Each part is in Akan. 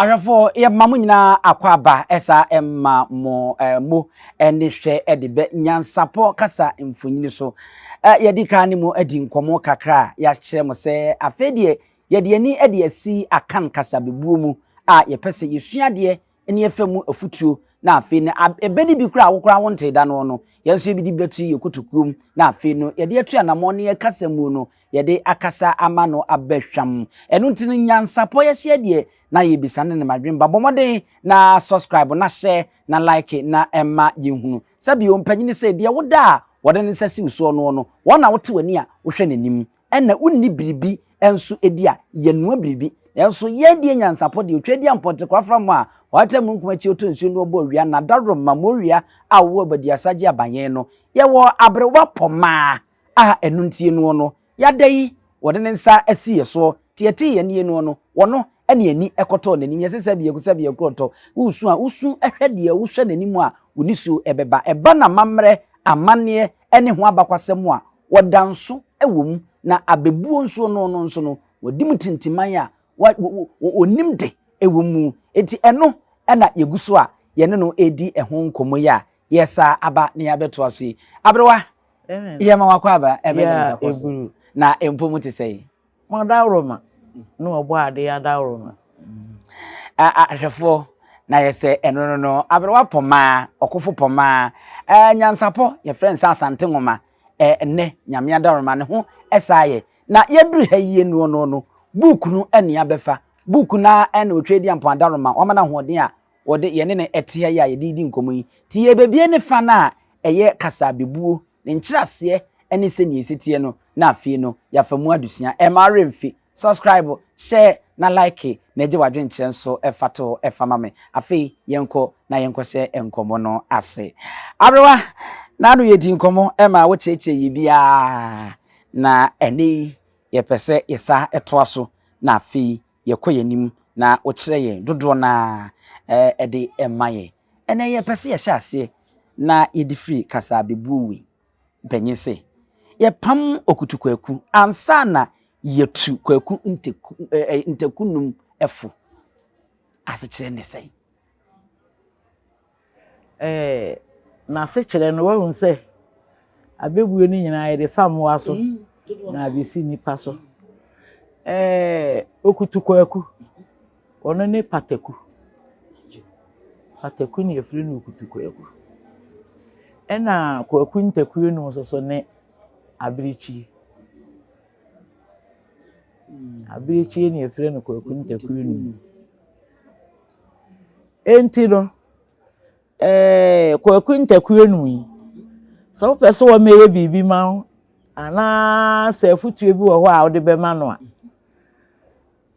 Ahwɛfoɔ, yɛma mo nyinaa akwaaba ɛsa ɛma mo mo ɛne hwɛ ɛde bɛ nyansapɔ kasa mfonyini so. Yɛdi kan ne mo adi nkɔmmɔ kakra a yɛakyerɛ mo sɛ afei deɛ yɛde ani ɛde asi Akan kasa bebuo mu a yɛpɛ sɛ yɛsua adeɛ ne yɛfa mu afutuo na afei no ɛbɛ no bi koraa a wo koraa wontee da no no yɛn nso yɛbɛdi bɛto yɛ kotokuo mu na afei no yɛde atu anammɔn ne yɛkasa mu no yɛde akasa ama no aba hwam. Ɛno nti no nyansapɔ yɛhyɛ deɛ na yɛbisa no ne madwen ba. Bɔ mmɔden na subscribe na share na like na ɛma yɛhunu. Sɛ bio mpanyini sɛ deɛ woda a wɔde ne nsa si wo soɔ noɔ no wɔn na wote w'ani a wohwɛ n'anim ɛna wonni biribi nso di a yɛnoa biribi. Nanso yɛn deɛ nyansapɔ deɛ otwa di a mpɔnte korafra mu a wɔatɛ mununkum akyi ɔtɔ nsuo no ɔbɔ awia na daworo mowia a wɔwɔ abadiasa gye abanyɛn no yɛwɔ aberewa pɔmaa a ɛno ntie noɔ no yɛada yi wɔde ne nsa asi yɛ soɔ nti yɛtee yɛn nie noɔ no wɔno ɛne ani ɛkɔtɔɔ n'anim yɛsɛ sɛ biako sɛ biako ɔtɔ wosu a wosu ɛhwɛ deɛ wohwɛ n'anim a wo nisuo ɛbɛba ɛba na amammerɛ amanneɛ ɛne ho abakwasɛm a wɔda nso ɛwɔ mu na abɛbuo nso no no nso no wɔdi mu tintiman a wɔnim de ɛwɔ mu enti ɛno ɛna yɛgu so a yɛne no ɛdi ɛho nkɔmmɔ yi a yɛsa aba ne yɛabɛtoa so yi. Aberewa, yɛma wakɔ aba ɛbɛda nsa so na mpo mu te sɛ yi. Mo adaworoma na wɔbɔ ade adaworoma. Ahwɛfoɔ na yɛsɛ ɛno no no aberewa pɔmaa ɔkofo pɔmaa nyansapɔ yɛfrɛ nsa Asante Nwoma ɛnɛ Nyame adaworoma ne ho ɛsa yɛ na yɛduru ha yie no no no buuku no ɛne abɛfa buuku na ɛna otwa di ampɔn adaworoma wɔma no ahoɔden a wɔde yɛne ne ɛte ha yi a yɛde di nkɔmmɔ yi nti yɛbɛbie ne fa no a ɛyɛ kasa bebuo ne nkyerɛaseɛ ɛne sɛnea ɛsi teɛ no na afei no yɛafa mu adesua. Ɛma remfi subscribe, share na like na agye w'adwenkyerɛ nso ɛfa to ɛfa ma me. Afei yɛnkɔ na yɛnkɔhyɛ nkɔmmɔ no ase. Aberewa, na ano yɛdi nkɔmmɔ ɛma wokyerɛkyerɛ yɛ biara na ɛnɛ yi yɛpɛ sɛ yɛsa ɛtoa so na afei yɛkɔ yɛn anim na wokyerɛ yɛn dodoɔ naa ɛde ɛma yɛn. Ɛnɛ yɛpɛ sɛ yɛhyɛ aseɛ na yɛde firi kasa bebuo wei mpanyin sɛ yɛpam okutu kwaku ansa na yɛtu kwaku nteku ntaku num ɛfo asekyerɛ ne sɛn? N'asekyerɛ no wahu sɛ abɛbuo no nyinaa yɛde fa mmoa so na abɛsi nipa so. Okutu kwaku ɔno ne pataku. Pataku ne yɛfrɛ no okutu kwaku. Ɛna kwaku ntakuo no nso so ne abirekyie. Abirekyie ne yɛfrɛ no kwaku ntakuo no. Enti no kwaku ntakuo no yi sɛ wopɛ sɛ wɔmɛyɛ biribi ma wo anaa sɛ afotuo bi wɔ hɔ a wode bɛma no a,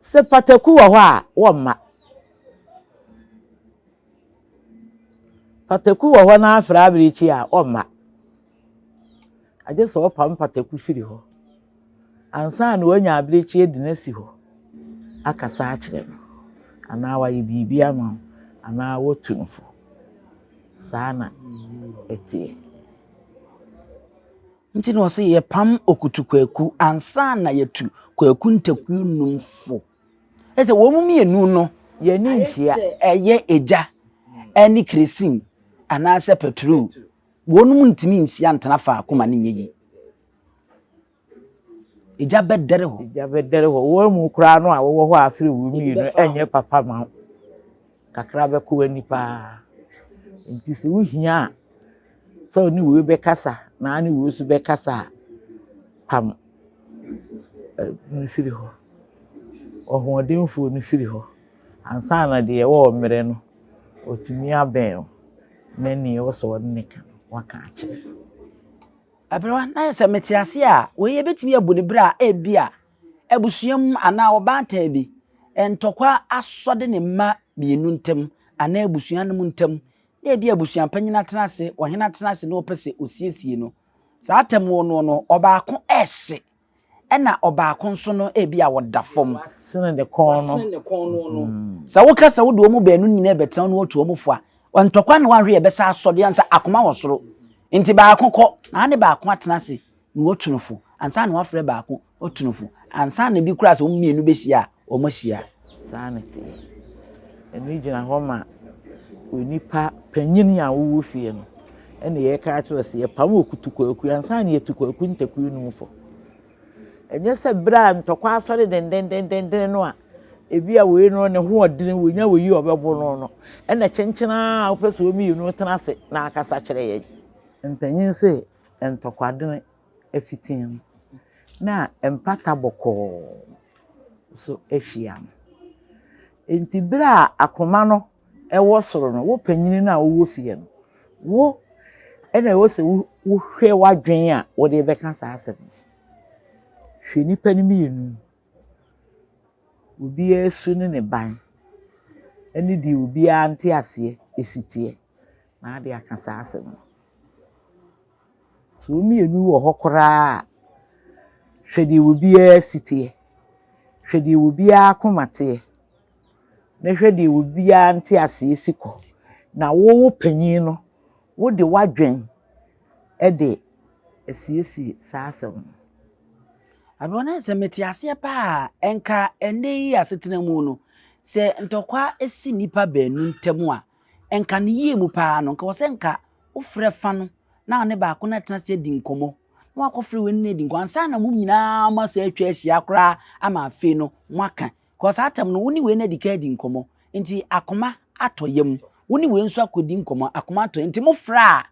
sɛ pataku wɔ hɔ a wɔmma. Pataku wɔ hɔ na afrɛ abirekyie a ɔmma. Agye sɛ ɔpam pataku firi hɔ ansa na wanya abirekyie de no asi hɔ akasa akyerɛ no anaa wayɛ biribi ama wo anaa watu no fo. Saa na ɛteɛ. Nti na ɔsɛ yɛpam okutu kwaku ansa na yɛtu kwaku ntakuo num fo. Ɛsɛ wɔn mu mmienu no yɛne nhyia. Ɛyɛ egya ɛne kerosene anaasɛ petrol wɔn mu ntumi nhyia ntena faako ma ne nyɛ yi. Egya bɛdɛre hɔ. Egya bɛdɛre hɔ. Wɔn mu koraa no a wɔwɔ hɔ a afiri wɔn mmienu ɛnyɛ papa ma wo. Kakra bɛkɔ w'ani paa. Nti sɛ wohia a sɛ ɔne wei bɛkasa na ne wei nso bɛkasa a pam no firi hɔ. Ɔhoɔdenfoɔ no firi hɔ. Ansa na deɛ ɛwɔ mmerɛ no ɔtumi abɛn wo na nea ɛwɔ sɛ ɔne ne ka no waka akyerɛ. Aberewa, na yɛ sɛ mete ase a wei yɛbɛtumi abu ne berɛ a ebi a abusua mu anaa ɔbaatan bi ntɔkwa asɔde ne mma mmienu ntam anaa abusua no mu ntam na ebi abusua panyin atena ase, ɔhene atena ase na ɔpɛ sɛ osiesie no. Saa atam wɔ no no ɔbaako ɛhye ɛna ɔbaako nso no ebi a wɔda fam. Wasene ne kɔn no. Wasene ne kɔn no no. Sɛ woka sɛ wode wɔn baanu nyinaa bɛtena na wɔtu wɔn fo a, ntɔkwa na wahwe yɛbɛsa asɔde ansa akoma wɔ soro. Nti baako kɔ na ne baako atena ase na wɔtu no fo ansa na wafrɛ baako wɔtu no fo ansa na bi koraa sɛ wɔn mmienu bɛhyia a wɔn ahyia. Saa na ɛteɛ. Ɛno gyina hɔ ma onipa panyin a wowɔ fie no. Ɛna yɛka akyerɛ sɛ yɛpam okutukwaku ansa na yɛtu kwaku ntakuo no mu fo. Ɛnyɛ sɛ berɛ a ntɔkwa asɔre dendendenden no a ebi a wei no ne ho ɔdene wonya wei a ɔbɛbo no no ɛna kyenkyen a wopɛ sɛ wɔn mmienu tena ase na akasa kyerɛ yɛn. Mpanyin se ntɔkwadene afiti no na mpata bɔkɔɔ nso ahyia no. Enti bere a akoma no wɔ soro no, wo panyin no a wowɔ fie no, wo na ɛwɔ sɛ wohwɛ w'adwene a wode bɛka saa asɛm no. Hwɛ nnipa no mmienu, obiara su ne ne ban, ne deɛ obiara nteaseɛ si teɛ na ade aka saa asɛm no. Sɛ wɔn mmienu wɔ hɔ koraa a, hwɛ deɛ obiara si teɛ, hwɛ deɛ obiara akoma teɛ, na hwɛ deɛ obiara nteaseɛ si kɔ. Na wo wo panin no, wode w'adwene de asiesie saa asɛm no. Aberewa no sɛ mete aseɛ paa a, nka ɛnnɛ yi asetena mu no, sɛ ntɔkwa si nnipa baanu ntam a, nka ne yie mu paa no, nka wɔ sɛ nka wofrɛ fa no na ɔne baako no atena ase adi nkɔmmɔ, na wakɔfrɛ wei ne adi nkɔmmɔ ansa na mo nyinaa mo asɛ atwa ahyia koraa ama afei no moaka. Kɔ saa tam no, wo ne wei no adi kan adi nkɔmmɔ, nti akoma atɔ yam. Wo ne wei nso akɔdi nkɔmmɔ, akoma atɔ yam. Nti mofrɛ a,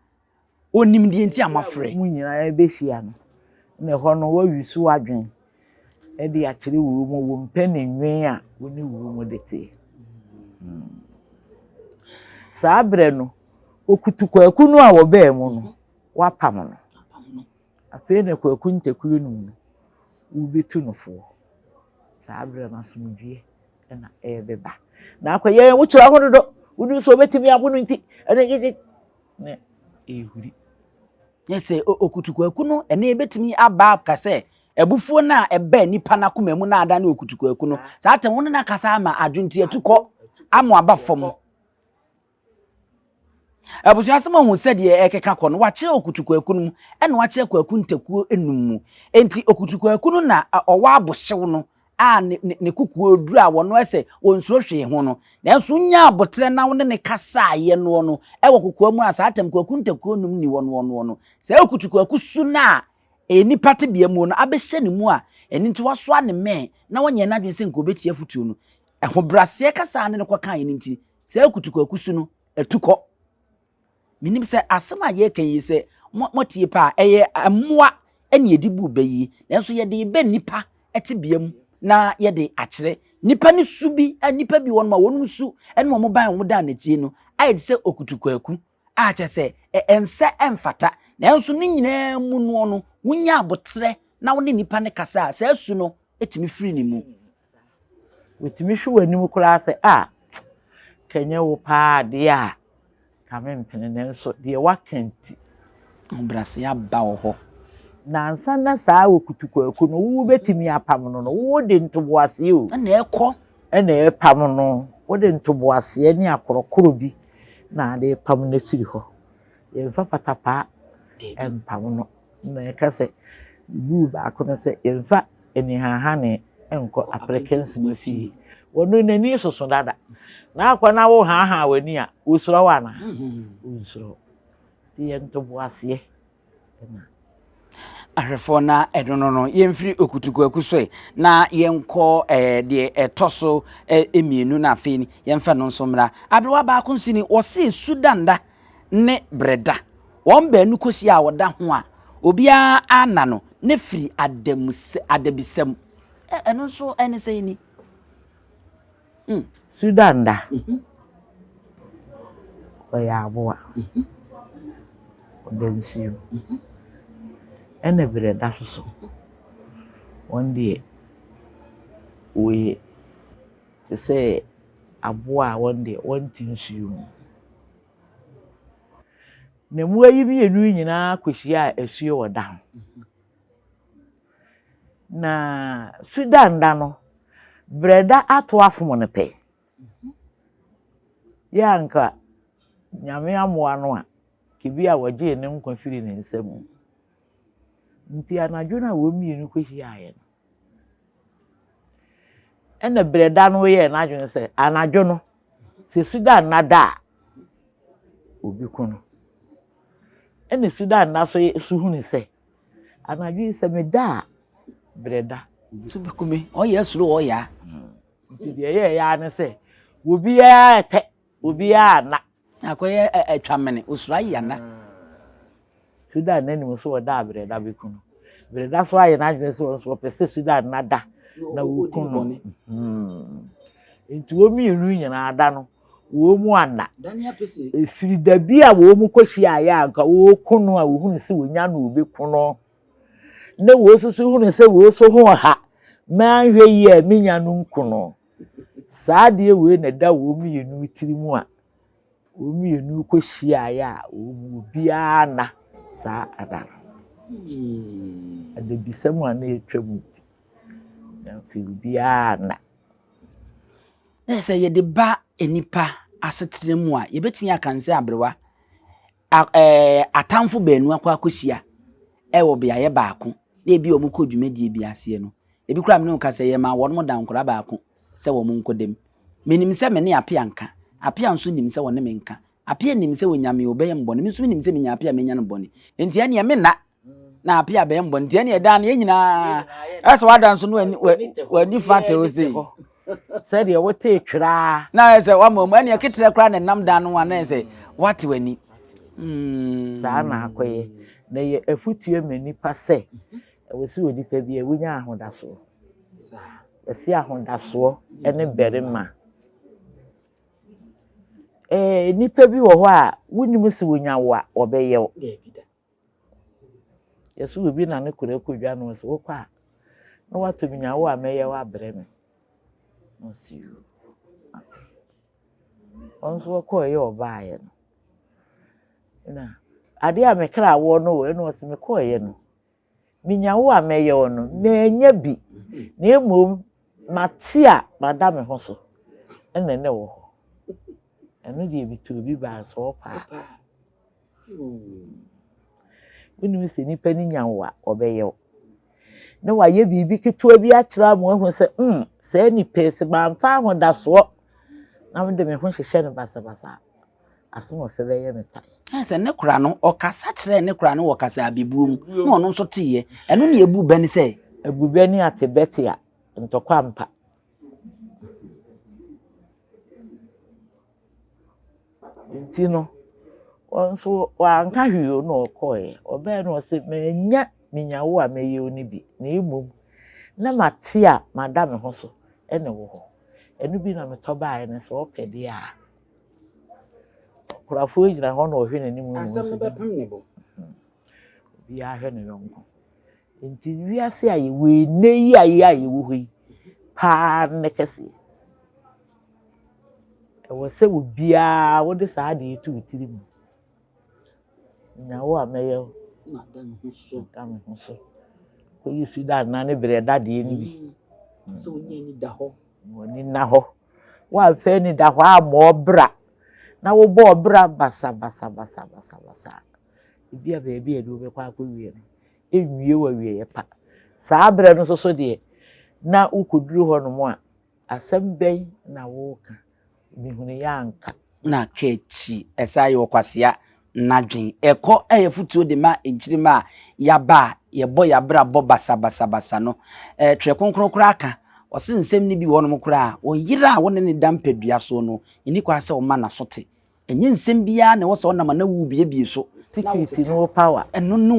ɔnim deɛ nti a moafrɛ. Mo nyinaa bɛhyia no, na ɛhɔ no woawi so w'adwene de akyerɛ wei mu wo mpɛ ne nwen a wo ne wei mu de teɛ. Saa berɛ no, Okutu Kwaku no a wɔbaa mu no, wɔapam no. Afei na Kwaku ntakuo no mu no, wobetu no foɔ. Saa berɛ no asomdwoeɛ na ɛrebɛba. Na akɔ yɛn wokyerɛ ho dodo, wonim sɛ wɔbɛtumi abo no nti, ɛne gyegye na ɛrehuri. Yɛ sɛ okutu Kwaku no, ɛne ɛbɛtumi aba aka sɛ abufuo no a ɛbaa nipa no akoma mu na ada ne okutu Kwaku no, saa atɛm wo ne no akasa ama adwene atu kɔ ama aba fam. Abusua sɛ moahu sɛdeɛ ɛrekeka kɔ no, wakyerɛ okutukwaku no mu, ɛna wakyerɛ kwaku ntakuo enum mu. Enti okutukwaku no na ɔwɔ abohyew no a ne, ne, ne kukuo duru a wɔno ɛsɛ wɔnsuro hwee ho no. Nanso wonya aboterɛ na wo ne ne kasaeɛ noɔ no ɛwɔ kokoa mu a saa tam kwaku ntakuo num ni wɔ noɔ noɔ no. Saa okutukwaku su no a ɛyɛ nipa tebea mu no abɛhyɛ ne mu a ɛno nti wasoa ne mmɛn na wanyɛ n'adwene sɛ nka ɔbɛtie afotuo no. Ahobrɛaseɛ kasa a ne no kɔkaeɛ no nti, saa kutukuaku su no atu kɔ. Menim sɛ asɛm a yɛreka yi sɛ moatie paa, ɛyɛ mmoa ne yɛde bu bɛ yi, nanso yɛde bɛ nnipa tebea mu na yɛde akyerɛ. Nnipa no su bi, nnipa bi wɔn ma wɔn su ne wɔn ban a wɔn dan n'akyi no ayɛ te sɛ okutukwaku a kyerɛ sɛ ɛnsɛ ɛmfata. Nanso ne nyinaa mu noɔ no, wonya aboterɛ na wo ne nnipa no kasa a, saa su no tumi firi ne mu. Wɔtumi hwɛ w'anim koraa sɛ, ah, ka ɛnyɛ wo paa deɛ a, ka mempene nanso deɛ woaka nti. Ahobrɛaseɛ aba wɔ hɔ. Na ansa na saa okutukwaku no, wobɛtumi apam no no, wode ntoboaseɛ o. Ɛna ɛkɔ. Ɛna ɛpam no, wode ntoboaseɛ ne akorɔkorɔ bi na ade repam no afiri hɔ. Yɛmfa patapaa mpam no. Na ɛka sɛ, buu baako no sɛ, yɛmfa anihanhane nkɔ aperekensima fie. Wɔno n'ani soso dada. Na akɔ na wo haahaa w'ani a, wosuro wo anaa? Wonsuro wo. Nti yɛ ntoboaseɛ na. Ahwɛfoɔ na ɛno no no, yɛmfiri Okutukuaku so ɛ, na yɛnkɔ ɛɛ deɛ ɛtɔ so mmienu na afei yɛmfa no nso mmra. Aberewa baako nso ni, wɔse Sudanda ne Breda. Wɔn baanu kɔhyia a wɔda ho a, obiara anna no ne firi adamusɛ, adabisa mu. Ɛ, ɛno nso ɛne sɛn ni? Mm. Sudan da. Ɔyɛ aboa. Ɔda nsuo mu. Ɛna Breda nso so, wɔn deɛ, wɔyɛ te sɛ aboa a wɔn deɛ wɔnte nsuo mu. Na mmoa yi mmienu yi nyinaa kɔhyiaa asuo wɔ da ho. Na Sudan da no, Brɛda ato afom no pɛ. Yɛ a anka Nyame amoa no a, kebi a wɔgyee ne nkwa firi ne nsam. Nti anadwo no a wɔn mmienu kɔhyiaeɛ no, ɛna Brɛda no yɛɛ n'adwene sɛ anadwo no, Sɛ Sudan nna da a, obi ko no. Ɛna Sudan nna so so hunu sɛ, anadwo yi sɛ meda a, berɛ da. So bɛku me, ɔyɛ suro ɔyɛ a. Nti deɛ ɛyɛɛyɛ ara ne sɛ, obiara tɛ, obiara nna. Akɔyɛ atwamene, osuro ayɛ ana. Sudan nna nim sɛ ɔda a berɛ da bɛku no. Berɛ da so ayɛ n'adwene sɛ ɔno nso ɔpɛ sɛ Sudan nna da na wɔku no. Nti wɔn mmienu nyinaa da no, wɔn mu anna. Ɛfiri da bi a wɔn kɔhyiaeɛ a anka wɔreku no a wɔhunu sɛ wɔnya no wɔbɛku no, na wɔsusu hunu sɛ wɔn nso ho ɔha, manhwɛ yie a menya no nku no. Saa adeɛ wei na ɛda wɔn mmienu tiri mu a wɔn mmienu kɔhyiaeɛ a wɔn mu obiara nna saa ada no. Adebisɛm a na ɛtwa mu nti, na afei obiara nna. Na sɛ yɛde ba nnipa asetena mu a, yɛbɛtumi aka no sɛ aberewa, atamfo baanu akɔ akɔhyia wɔ beaeɛ baako na ebi a wɔkɔ dwumadie bi aseɛ no, ebi koraa me ne wo ka sɛ yɛma wɔn da nkwadaa baako sɛ wɔn nkɔda mu. Menim sɛ me ne Apea nka, Apea nso nim sɛ ɔne me nka. Apea nim sɛ ɔnya me ɔbɛyɛ me bɔne, me nso menim sɛ menya Apea mɛnya no bɔne. Enti ɛneɛ menna na Apea bɛyɛ me bɔne. Nti ɛneɛ daa no yɛn nyinaa ɛsɛ wada nso no w'ani fa te wo sei. Sɛdeɛ wotee tweraa. Na ayɛ sɛ wama mu ɛneɛ keterɛ koraa na ɛnam dan no ho a na ayɛ sɛ wate w'ani. Saa na akɔyɛ. Na ɛyɛ afotuo ma nnipa sɛ ɛwɔ sɛ onipa biara wonya ahodasoɔ. Yɛse ahodasoɔ ne barima. Ɛɛ nnipa bi wɔ hɔ a wonim sɛ wonya wo a wɔbɛyɛ wo. Yɛse obi na ne kora kɔ dwa no sɛ wokɔ a na watɔ bi nya wo a mɛyɛ wo abrɛ me. Na ɔse yoo mate. Ɔno nso ɔkɔeɛ ɔbaeɛ no na adeɛ a me kra wɔ no o ɛna ɔse mekɔeɛ no Menya wo a mɛyɛ wo no, mannya bi, na mmom mate a mada me ho so na ɛna ɛwɔ hɔ. Ɛno deɛ metoo bi baa sɛ ɔpɛ a. Wonim sɛ nipa no nya wo a, ɔbɛyɛ wo. Na wayɛ biribi ketewa bi akyerɛ ama wahu sɛ, mm, saa nipa yi sɛ mamfa ahodasoɔ na mede me ho hyehyɛ no basabasa a, Asomɔfɛ bɛyɛ me tan. Ɛɛ sɛ ne kora no, ɔkasa kyerɛɛ ne kora no wɔ kasa abebuo mu, na ɔno nso teeɛ. Ɛno ne ɛbu bɛ ne sɛ. Abu bɛ ne ate bɛ te a, ntɔkwa mpa. Nti no, ɔno nso wanka hwee o na ɔkɔeɛ. Ɔbaeɛ no ɔse, mannya menya wo a mɛyɛ wo no bi, na mmom na mate a mada me ho so na ɛwɔ hɔ. Ɛno bi na metɔ baeɛ no, sɛ wopɛ deɛ a. Ɔkorafoɔ gyina hɔ na ɔhwɛ n'anim na Asɛm no bɛpem ne bo. Obiara hwɛ ne yɔnko. Nti wiase a yɛwɔ yi, nnɛ yi a yɛ a yɛwɔ hɔ yi paa ne kɛseɛ. Ɛwɔ sɛ obiara wode saa adeɛ yi to wo tiri mu. Nya wo a mɛyɛ wo. Mada me ho so. Mada me ho so. Kɔyi su da nna ne berɛ dadeɛ no bi. Sɛ wonni ani da hɔ. W'ani nna hɔ. Woamfa ani da hɔ ammɔ ɔbra na wobɔ ɔbra basabasabasabasa a, ebia baabi a ɛde wo bɛkɔ akɔwie no, ɛnwie wo awieeɛ pa. Saa berɛ no nso so deɛ, na wokɔduru hɔnom a, asɛm bɛn na woreka? Mehunuiɛ anka. Na ka akyi ɛsan yɛ ɔkwasea n'adwen. Ɛkɔ yɛ afotuo de ma nkyirimma a yɛaba a yɛbɔ yɛn abrabɔ basabasabasa no. Ɛɛ Twerɛ Kronkron koraa ka, ɔse nsɛm no bi wɔ hɔnom koraa a, wo yere a wo ne no da mpadua soɔ no, ɛnni kwan sɛ woma n'aso te. Ɛnyɛ nsɛm biara na ɛwɔ sɛ ɔnam a na worebuebue so. Secret ne wo power. Ɛno ne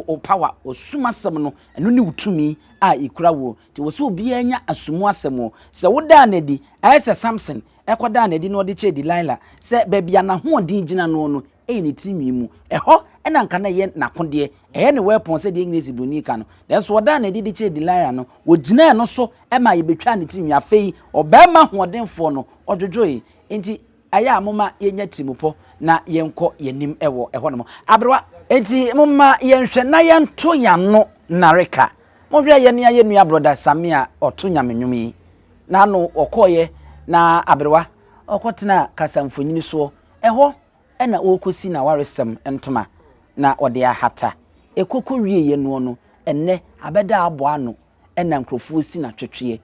wo power, osum asɛm no, ɛno ne wo tumi a ɛkura woɔ. Nti ɛwɔ sɛ obiara nya asomu asɛm. Sɛ wodaa no adi, ayɛ sɛ Samson kɔdaa no adi na ɔde kyerɛɛ Delilah sɛ baabi a n'ahoɔden gyina noɔ no yɛ ne tirinwi mu. Ɛhɔ na anka na ɛyɛ n'akodeɛ, ɛyɛ ne weapon sɛdeɛ Engiresi buroni ka no. Nanso ɔdaa no adi de kyerɛɛ Delilah no, wɔgyinaa ɛno so maa yɛbɛtwaa ne tirinwi. Afei ɔbarima hoɔdenfoɔ no, ɔdwodwoe. Enti ɛyɛ a momma yɛnya tirimupɔ na yɛnkɔ yɛn anim wɔ ɛhɔnom. Aberewa. Enti momma yɛnhwɛ na yɛnto yɛn ano nnareka. Monhwɛ yɛn nua yɛn nua Brɔda Sammy a ɔto Nyame nnwom yi. N'ano ɔkɔeɛ na aberewa ɔkɔtenaa kasamfonin soɔ. Ɛhɔ na ɔrekɔsi n'awaresɛm ntoma na ɔde ahata. Ɛkɔ kɔwieeɛ noɔ no, ɛnnɛ abɛda abɔ ano na nkurɔfoɔ si no atwetweɛ.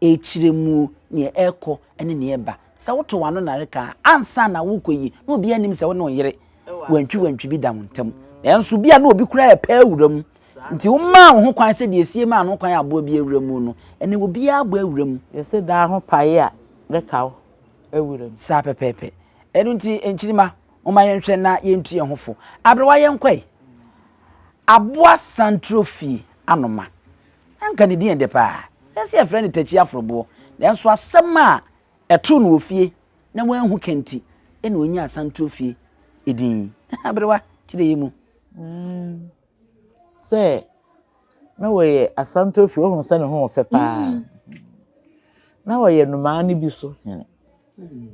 Ɛrekyerɛ muo, deɛ ɛrekɔ ne deɛ ɛreba. Sɛ woto w'ano nnareka a, ansa na worekɔ yi, na obiara nnim sɛ wo ne wo yere wantwiwantwi bi da mo ntam. Nanso bi a na obi koraa repɛ awura mu. Nti womaa wo ho kwan sɛ deɛ esie maa no kwan a aboa bi awura mu no, ɛnne obiara abɔ awura mu. Yɛse daa ho pae a, ne kaw awura mu. Saa pɛpɛɛpɛ. Ɛno nti, nkyirimma, momma yɛnhwɛ na yɛntu yɛn ho fo. Aberewa yɛnkɔ ɛ. Aboa santuro fie anoma. Anka ne din yɛ dɛ paa. Yɛn yɛfrɛ no takyi aforoboɔ. Nanso asɛm a ɛtoo no wɔ fie na wanhu ka nti na ɔnyaa Santuro fie din yi. Aberewa, kyerɛ yɛn mu. Mm, sɛ na wɔyɛ Asanturo fie, wohu sɛ ne ho wɔ fɛ paa. Mm. Na wɔyɛ nnomaa no bi so hene. Mm.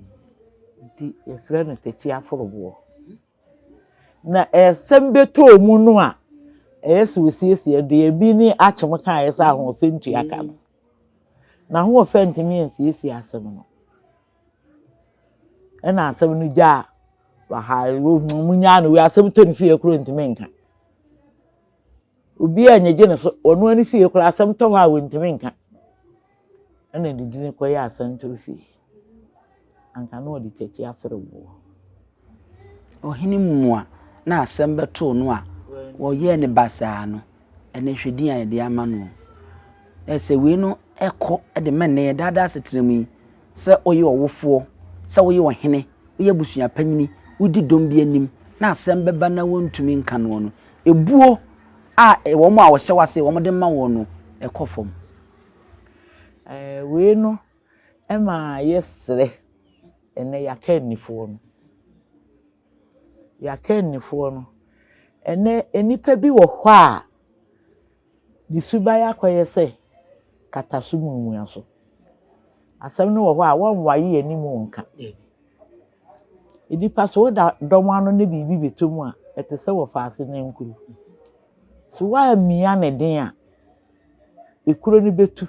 Nti yɛfrɛ no takyi aforoboɔ. Na asɛm bɛtɔɔ mu no a, ɛyɛ sɛ wɔsiesie deɛ ebi ne akyem kaeɛ sɛ ahoɔfɛ ntua ka no. Na ahoɔfɛ ntumi ansiesie asɛm no. Ɛna asɛm no gyaa waha wɔn nyaa no wei asɛm tɔ ne fie koro ntumi nka. Obiara nnyegye ne so, ɔno ara ne fie koraa asɛm tɔ hɔ a ɔntumi nka. Ɛna ne din kɔyɛɛ Asantewaa fie. Anka na ɔde Kyakyi afere boɔ. Ɔhene mua na asɛm bɛtoo no a wɔyɛɛ no basaa no, ɛnɛ hwɛ din a yɛde ama no. Ɛyɛ sɛ wei no kɔ de ma nnɛ yɛn daadaa asetena mu yi, sɛ woyɛ ɔwofoɔ, sɛ woyɛ ɔhene, woyɛ abusua panyini, wodi dɔm bi anim na asɛm bɛba na wontumi nka noɔ no, ebuo a wɔn a wɔhyɛ w'ase wɔn de ma wɔn no, ɛkɔ fam. Ɛɛ wei no ma yɛsrɛ ɛnɛ yɛakannifoɔ no. Yɛakannifoɔ no, ɛnɛ nnipa bi wɔ hɔ a ne suban akɔyɛ sɛ kata so muamua so. Asɛm no wɔ hɔ a wɔnwaye anim nka. Nnipa sɛ woda dɔm ano ne biribi bɛtɔ mu a, ɛte sɛ wɔfaase nankuro. So woammia ne den a, ekuro no bɛtu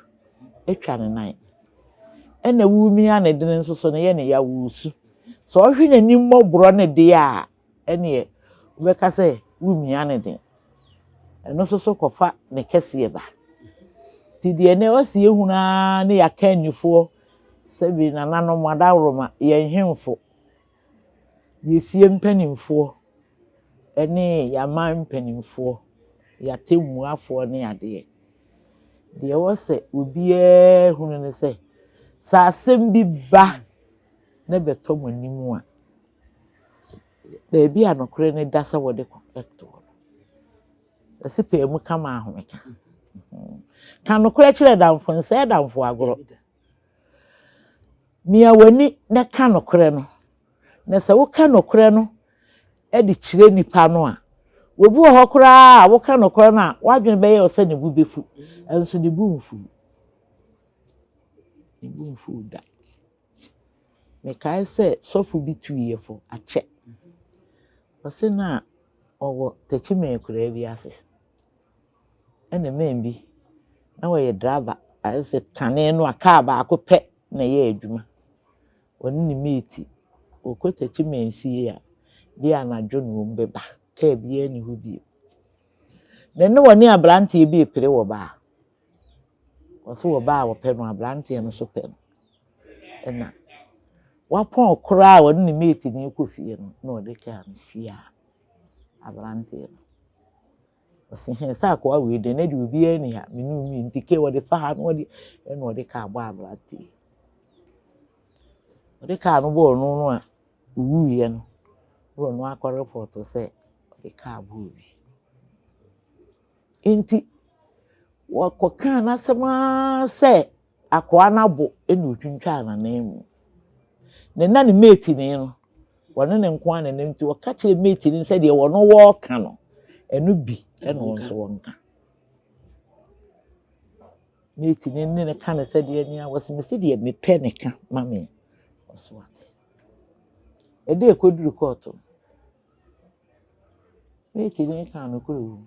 atwa ne nan. Ɛna womia ne den nso so no yɛ ne ya woresu. Sɛ ɔhwɛ n'anim mmɔborɔ ne deɛ a, ɛneɛ wobɛka sɛ womia ne den. Ɛno nso so kɔfa ne kɛseɛ ba. Nti deɛ ɛnɛ ɔsi ehunu ara ne yɛakannifoɔ sɛbi nananom adaworoma, yɛn nhemfo, yɛn fie mpanimfoɔ ne yɛn aman mpanimfoɔ, yɛn atɛmmuafoɔ ne adeɛ. Deɛ ɛwɔ sɛ obiara hunu ne sɛ, sɛ asɛm bi ba na ɛbɛtɔ mo anim a, baabi a nokorɛ no da sɛ wɔde kɔ to hɔ no, ɛsɛ pɛɛ mu ka ma ahomeka. Ka nokorɛ kyerɛ damfo, nsɛe damfo agorɔ. Mia w'ani na ka nokorɛ no. Na sɛ woka nokorɛ no de kyerɛ nipa no a, obi wɔ hɔ koraa a woka nokorɛ no a, w'adwene bɛyɛ wo sɛ ne bo bɛfu, nso ne bo mfu. Ne bo mfu da. Mekae sɛ sɔfo bi tuu yɛ fo akyɛ. Ɔse na ɔwɔ Techiman akuraa bi ase. Ɛna man bi, na ɔyɛ driver, ayɛ sɛ kane no a kaa baako pɛ na ɛyɛ adwuma. Ɔne ne mate, wɔkɔ Techiman fie a, bi a anadwo na wɔbɛba, kaa biara nni hɔ bio. Na ne wɔne aberanteɛ bi repere wɔ baa. Ɔse ɔbaa a ɔpɛ no, aberanteɛ no nso pɛ no. Ɛna wapɔn koraa a ɔne ne mate no rekɔ fie no, na ɔde kaa no hyiaa aberanteɛ no. Ɔse hɛn sɛ akoa wei deɛ na deɛ obiara nni ha, me ne wo mmienu nti kei ɔde fa ha na ɔde ɛna ɔde kaa bɔɔ aberanteɛ yi. Ɔde kaa no bɔɔ no no a owuiɛ no, na ɔno akɔ report sɛ ɔde kaa bɔɔ obi. Nti wɔkɔkaa n'asɛm ara sɛ akoa no abo na otwintwaa n'ananmu. Na na ne mate ni no, wɔne ne nko ara na ɛnam nti ɔka kyerɛɛ mate no sɛ deɛ wɔno wɔreka no, ɛno bi na wɔn nso wɔnka. Mate no ne no ka no sɛdeɛ nea wɔsi mesi deɛ mepɛ ne ka ma me. Ɔso ate. Ɛda ɛkɔduru kɔɔto no, mate no kaa nokorɛ wɔ mu.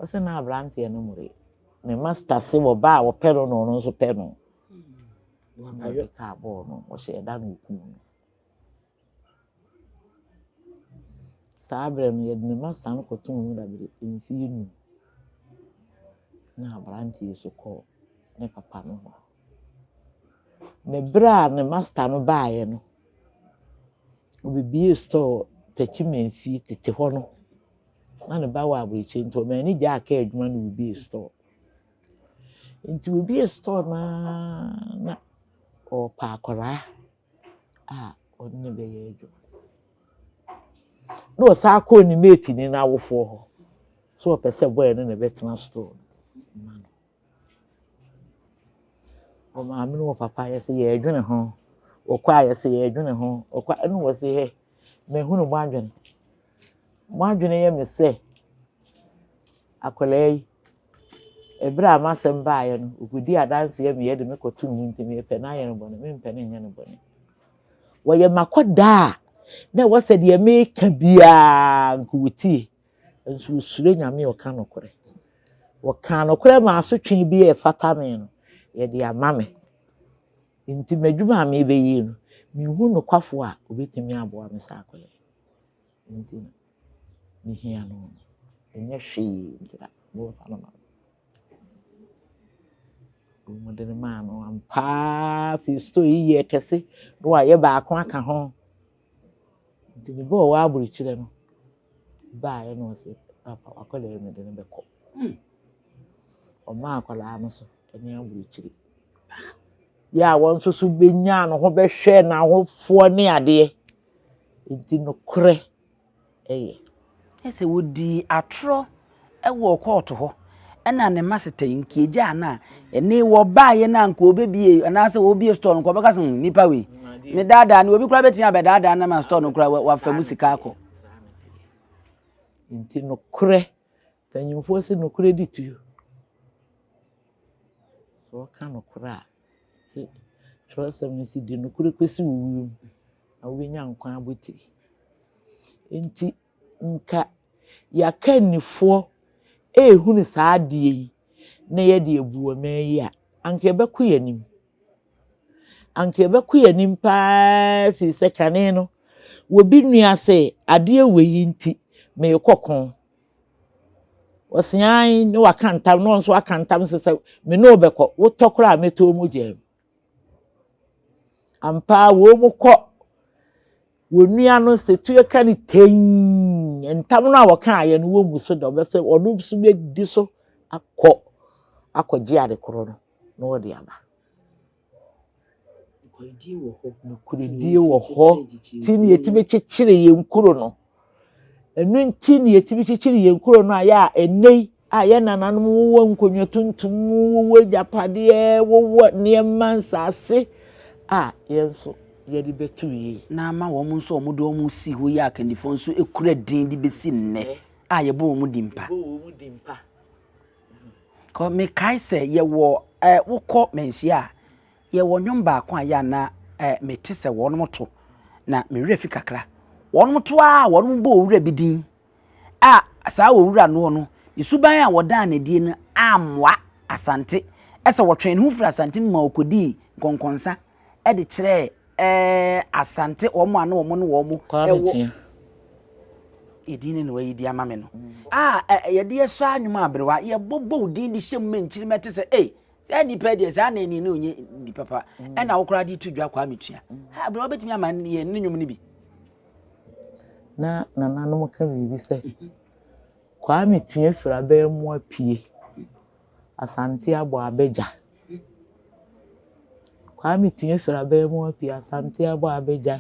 Ɔse na aberanteɛ no mmoroe. Ne master se ɔbaa a ɔpɛ no na ɔno nso pɛ no. Na ɔde kaa bɔɔ no, ɔhyɛɛ da na ɔkum no. Saa berɛ no, yɛde ne master no kɔtoo mu dabere mfeɛ num. Na aberanteɛ yi nso kɔɔ ne papa no hɔ. Na berɛ a ne master no baeɛ no, ɔbɛbuee store Takyi-Mansie tete hɔ no. Na ne ba wɔ aburokyire nti ɔmaa ani gyaa kaa adwuma na ɔbuee store. Nti ɔbuee store no ara na ɔrepɛ akwadaa a ɔne no bɛyɛ adwuma. Na ɔsan kɔɔ ne mate ni n'awofoɔ hɔ sɛ ɔpɛ sɛ boy no na ɛbɛtena store no ma no. Ɔmaame ne ɔpapa yɛse yɛredwene ho, wɔkɔ a yɛse yɛredwene ho, wɔkɔ a ɛna wɔse hɛ, mahunu mo adwene. Mo adwene yɛ me sɛ akwadaa yi, ɛberɛ a m'asɛm baeɛ no, ɔkɔdii adanseɛ me yɛde me kɔto ne mu nti mepɛ no ayɛ no bɔne, mempɛ no nyɛ no bɔne. Wɔyɛ m'akwadaa a na ɛwɔ sɛ deɛ meka biara nka wɔtie. Nso osuro Nyame a ɔka nokorɛ. Ɔkaa nokorɛ ma asotwe bi a ɛfata me no, yɛde ama me. Nti m'adwuma a merebɛyɛ yi no, menhu nokwafoɔ a ɔbɛtumi aboa me sɛ akɔyɛ. Nti no, mehia no no, ɛnyɛ hwee nti na momfa no ma me. Wɔde no maa no ampa ara afei store yi yɛɛ kɛse na wayɛ baako aka ho. Nti me ba a ɔwɔ aburokyire no baeɛ na ɔse papa w'akwadaa yi mede no bɛkɔ. Hmm. Ɔmaa akwadaa no so ne aburokyire. Yɛ a wɔn nso so bɛnyaa ne ho bɛhwɛɛ n'ahofoɔ ne adeɛ. Nti nokorɛ yɛ. Sɛ wɔdii atorɔ wɔ kɔɔto hɔ ɛna ne maseta yi nka egyaa no a ɛne wɔbaeɛ no a nka wɔbɛbie anaasɛ wɔbie store no nka wɔbɛka sɛ hmm, nipa wei ne daadaa no obi koraa bɛtumi abɛdaadaa no ma store no koraa wafa mu sika akɔ. Nti nokorɛ, mpanyinfoɔ sɛ nokorɛ di tuo. Sɛ wɔka nokorɛ a, sɛ twerɛsɛm no si di nokorɛ kɔsi wo wuo mu na wobɛnya nkwa abotiri. Nti nka yɛakannifoɔ rehunu saa adeɛ yi na yɛde abu ɔman yi a, anka yɛbɛkɔ yɛn anim. Anka yɛbɛkɔ yɛn anim paa firi sɛ kane no, obi nua sɛ adeɛ wei yi nti merekɔ ko. Ɔse ae na waka ntam na ɔno nso aka ntam sɛ sɛ me ne wo bɛkɔ, wotɔ koraa a mɛtɔ wo mogya mu. Ampa ara wɔn kɔ Wɔn nua no sɛ tuo ka no tɛnn, ntam no a wɔkaeɛ no wɔmmu so da, ɔbɛsɛ ɔno nso bɛdi so akɔ akɔgye ade korɔ no na ɔde aba. Nokorɛdie wɔ hɔ. Nokorɛdie wɔ hɔ nti na yɛtumi kyekyere yɛn kuro no. Ɛno nti na yɛtumi kyekyere yɛn kuro no a yɛ a ɛnnɛ yi a yɛn nananom wowɔ nkonnwa tuntum, wowɔ agyapadeɛ, wowɔ nneɛma nsase a yɛn nso yɛde bɛto yie. Na ama wɔn nso a wɔde wɔn sii hɔ yi akandifoɔ nso kura din de bɛsi nnɛ a yɛbɔ wɔn din pa. Kɔ mekae sɛ yɛwɔ ɛ wokɔ manhyia a Yɛwɔ nnwom baako a ɛyɛ a na mete sɛ wɔnom to, na me werɛ fi kakra. Wɔnom to ara a wɔnom bɔ owura bi din a saa owura noɔ no, ne suban a wɔdaa no adie no ammoa Asante. Ɛsɛ wɔtwee ne ho firi Asante mu ma ɔkɔdii nkɔnkɔnsa de kyerɛɛ ɛɛ Asante wɔn a na wɔn ne wɔn wɔ edin ne na wayi de ama me no. A yɛde yɛsɔ anwom aberewa, yɛbɔbɔ wo din de hyɛ mu ma nkyirimɛ te sɛ ei Saa nipa deɛ saa na ɛni ne ɔnyɛ ni papa mm. ɛna wo koraa de to dwa kwaa metua mm. ha berɛ wobɛtumi ama yɛ ne nnwom no bi na nananom ka biribi sɛ mhm. kwaa metua firi abɛn mu apue asante abɔ abɛgya kwaa metua firi abɛn mu apue asante abɔ abɛgya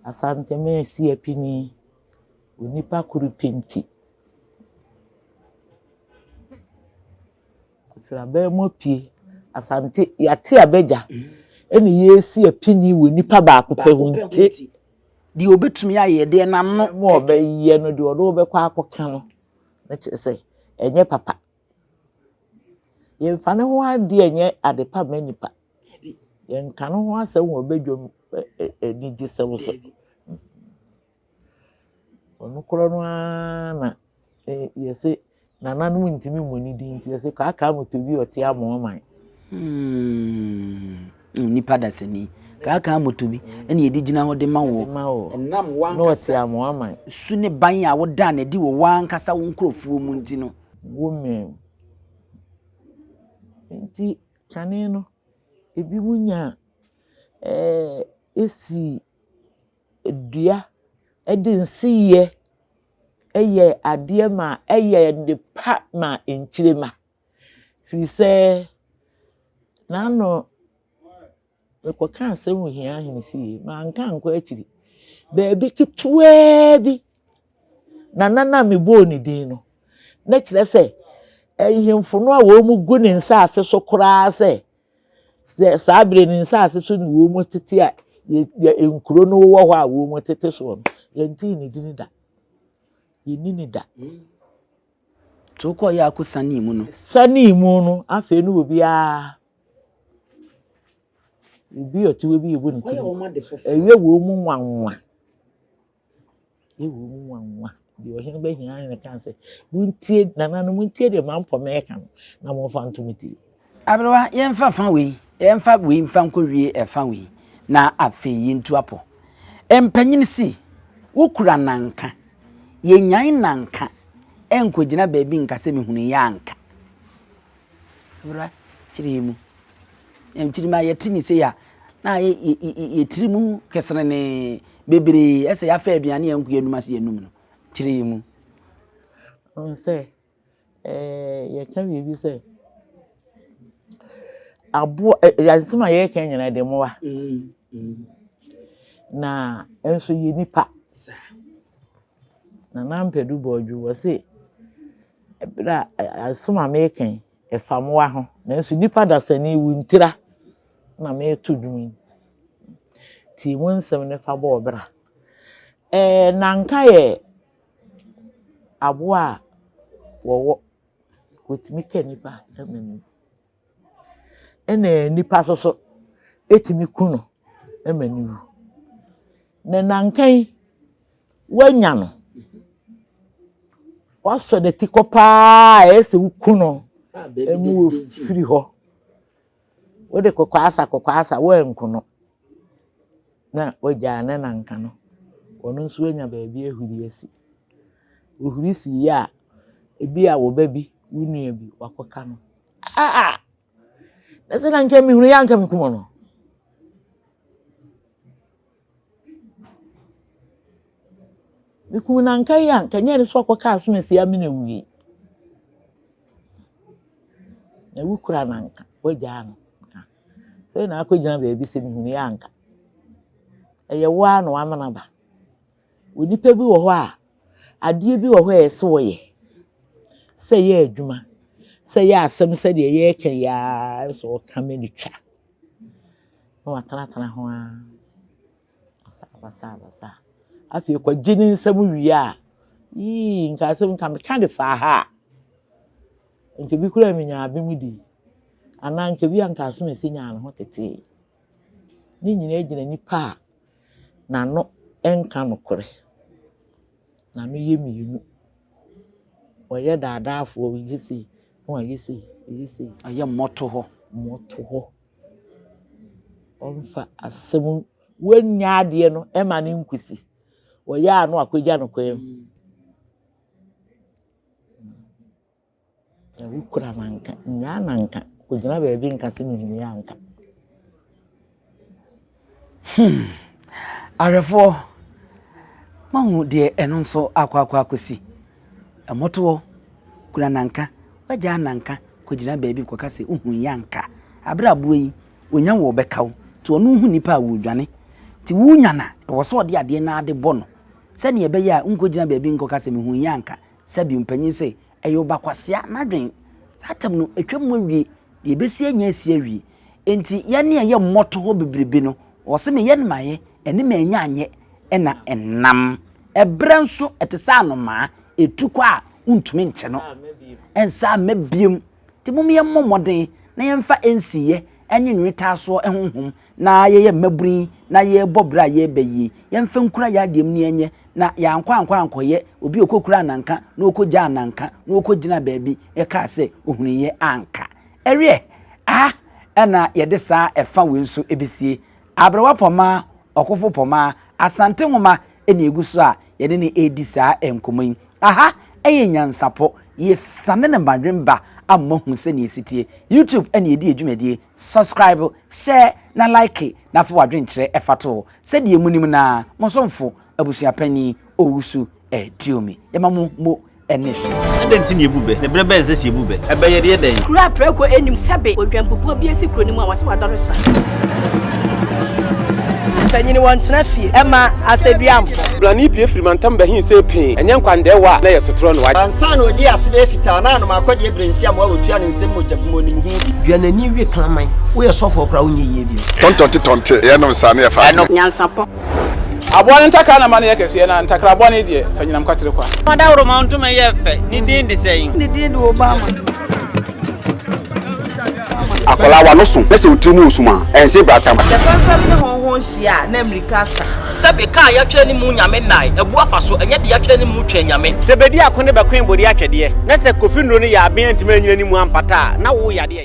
asante mɛsi apini onipa koro penti Ɛfiri abɛn mu apue. Asante, yɛate abɛgya ɛna yɛresi apini wɔ nipa baako pɛ ho nti. Deɛ ɔbɛtumi ayɛ deɛ n'ano kɛkɛ. Ma ɔbɛyɛ no deɛ ɔde wobɛkɔ akɔka no na kyerɛ sɛ ɛnyɛ papa. Yɛmfa ne ho adeɛ nyɛ ade pa mma nipa. Yɛnka ne ho asɛm wɔ badwam anigyesɛm so. Ɔno korɔ no ara na yɛse nananom ntumi mmɔ ne din nti yɛse Kaakaa Motobi ɔte Amoaman. Hmm, nipa dasani. Kaakaa Motobi ɛna yɛde gyina hɔ de ma wɔ. Ɛnam wankasa su ne ban a wodaa no adi wɔ w'ankasa wo nkurɔfoɔ mu nti no. Wo mmɛn mu. Nti kane no, ebinom nya. Ɛɛ si dua de nsiyɛ yɛ adeɛ ma ɛyɛ nnepa ma nkyirimma. Firi sɛ n'ano mekɔka asɛm wɔ Hia Ahene fie, manka ankɔ akyiri. Baabi ketewaa bi, Nana no a mebɔɔ ne din no, na kyerɛ sɛ nhemfo no a wɔgu ne nsaase so koraa sɛ Sɛ saa bere no nsase so ne wɔn tete a yɛ nkuro no wɔ hɔ a wɔn tete soɔ no, yɛntee ne dini da. Yɛnni ne da. Nti wokɔɔ yɛ akɔ sanee mu no? Sanee mu no, afei no obiara obi a ɔte hɔ bi yɛbɔ ne ti. Ɛyɛ wɔn mu nwanwa. Ɛwɔ mu nwanwa. Deɛ ɔhene bɛhia ne kaa sɛ, montie, nananom, montie deɛ Mampɔ mɛka no, na momfa nto mo tiri. Aberewa, yɛmfa fa wei, yɛmfa wei mfa nkɔwie ɛfa wei, na afei yɛntu apɔ. Mpanyin se, wokura nanka, yɛnyan nanka nkɔgyina baabi nka sɛ mehunuiɛ anka. Aberewa, kyerɛ yɛn mu. Nkyirimma yɛte ne sei a, na ayɛ yɛ tiri mu keserenee bebree ɛsɛ yɛafa aduane a nku yɛnum ase yɛnum no kyerɛ yɛ mu. Ɔn sɛ ɛɛ yɛka biribi sɛ aboa ɛ asɛm a yɛreka nyinaa de mmoa mm, mm. na nso yɛ nipa. Nana Ampadu bɔ dwo wɔ se ɛberɛ a asɛm a meka yi Ɛfa mmoa ho, nanso nnipa dasani wo ntira na mereto dwom yi. Tie mu nsɛm no fa bɔ wo bra. Ɛɛ nanka yɛ aboa a wɔwɔ, wɔtumi ka nnipa ma no wu. Ɛna nnipa nso so tumi ku no ma no wu. Na nanka yi, woanya no, woasɔ n'atikɔ paa a ɛyɛ sɛ woku no ma ɔfiri hɔ. Wode kɔkɔasa kɔkɔasa woanku no na woagyaa ne nanka no, ɔno nso anya baabi ahuri asi. Ɔhuri si yie a, ebi a wo ba bi, wo nua bi, wakɔka no. Ah! Na sɛ na nka mehunu yɛ anka mekum no. Mekum no anka yi a, anka nyɛ ne so akɔka asomasi amene awie. Na wo kura no anka, wagyaa no. Sɛ na akɔgyina baabi sɛ mehunu yɛ anka. Ɛyɛ wo ara na wamena ba. Onipa bi wɔ hɔ a, adeɛ bi wɔ hɔ a ɛsɛ wɔyɛ. Sɛ ɛyɛ adwuma, sɛ ɛyɛ asɛm sɛdeɛ yɛreka yi ara sɛ ɔka ma no twa. Na watenatena ho ara basabasabasa. Afei kɔgye ne nsam wie a, yii nka asɛm nka meka de faa ha a, nka bi koraa menya abem di. Anaa nka bi a nka aso mesi nyaa ne ho tetee. Ne nyinaa gyina nipa a n'ano nka nokorɛ. N'ano yɛ mmienu. Ɔyɛ daadaafoɔ, ɔyɛ sei, na wayɛ sei, ɔyɛ sei. Ɔyɛ mmɔtohɔ. Mmɔtohɔ. Ɔmfa asɛm wannya adeɛ no ma no nkosi. Ɔyɛ a na wakɔgya no kwan mu. Na wokura no anka, nnyaa no anka, kɔgyina baabi nka sɛ mehunuiɛ anka. Hmm. Ahwɛfoɔ, moahu deɛ ɛno nso akɔ akɔ akɔsi. Ɛmotoɔ, kura nanka, wagyaa nanka kɔgyina baabi kɔka sɛ wohu yɛ anka. Aberɛ aboa yi, ɔnya wɔ ɔbɛka wo. Nti ɔno hu nipa a wɔredwane. Nti wonya no a, ɛwɔ sɛ ɔde adeɛ no ara de bɔ no. Sɛdeɛ ɛbɛyɛ a wonkɔgyina baabi nkɔka sɛ mehu yɛ anka. Sɛbi mpanyin se, ɛyɛ ɔba kwasea n'adwen. Saa tam no, atwam mu awie. Deɛ ɛbɛsi anya asi awie. Enti yɛn a ɛyɛ mmɔtohɔ bebrebe no, wɔse meyɛ no mayɛ, ɛne manya anyɛ na ɛnam. Ɛberɛ nso, ɛte sɛ anomaa, ɛtu kɔ a, wontumi nkye no. Ɛnsa mma biom. Nti mom yɛmmɔ mmɔden na yɛmfa nsiyɛ ne nwetaasoɔ honhom na yɛyɛ mmabunu yi na yɛrebɔ berɛ a yɛreba yie. Yɛmfa nkura yɛn adeɛ mu na yɛnyɛ na yɛankɔ ankɔ ankɔyɛ obi a ɔkɔkura ananka na ɔkɔgya ananka na ɔkɔgyina baabi kaa sɛ ɔhunuiɛ anka. Ɛweɛ, aha na yɛde saa ɛfa wei nso bɛsie. Aberewa Pɔmaa, Ɔkofo Pɔmaa, Asante Nwoma na ɛgu so a yɛne no redi saa nkɔmmɔ yi. Aha yɛ nyansapɔ, yɛsiane no mmadwemba Ama moahu sɛnea ɛsi teɛ. YouTube ɛna yɛdi yɛ dwumadie. Subscribe, share na like na fa w'adwenkyerɛ fa to hɔ. Sɛdeɛ monim no ara, mo somfo, Abusuapanin Owusu Aduomi. Yɛma mo mo ne hwɛ. Adɛn nti na yɛbu bɛ? Na berɛ bɛn na ɛsɛ sɛ yɛbu bɛ? Ɛbɛ yɛ deɛ dɛn? Kuro a prako nnim sɛbe odwanbubuo bi asi kuro no mu a wɔse wadɔre sra. Mpanyini wɔntena fie ɛma asɛduamfo. Blani pue firi mantam bɛhe see pee, ɛnyɛ nkwandɛɛwa a na ɛyɛ sotorɔ no. Ansa na ɔdii ase bɛyɛ fitaa na anom akɔdeɛ berɛ nsi amoa wɔtua ne nsam mogya bu mu ɔnim ho bi. Dua n'ani we kraman. Woyɛ sɔfoɔ koraa wonyɛ yie bio. Tɔntɔnte tɔnte yɛnom saa ne yɛfa Ɛno. Nyansapɔ. Aboa no ntakra na ma no yɛ kɛseɛ, na ntakra bɔne deɛ, fa nyinam kwatere kwa. Ɔdawuroma ntoma yɛ fɛ, ne din de sɛn? Ne din de Obama. Akwadaa w'ano so na sɛ wo tiri mu resum a, ɛnse bratam. Sɛ fɛmfɛm ne hɔnhɔn hyia a, na mmirika asa. Sɛbe kaa yɛatwerɛ ne mu nyame nnae, abu afa so, ɛnyɛ de yɛatwerɛ ne mu twɛn nyame. Sɛ bedi ako ne bɛkoe bode atwɛdeɛ, na sɛ Kofi nnuro no yɛ aben antumi anyina ne mu ampata a, na wo yadeɛ ya.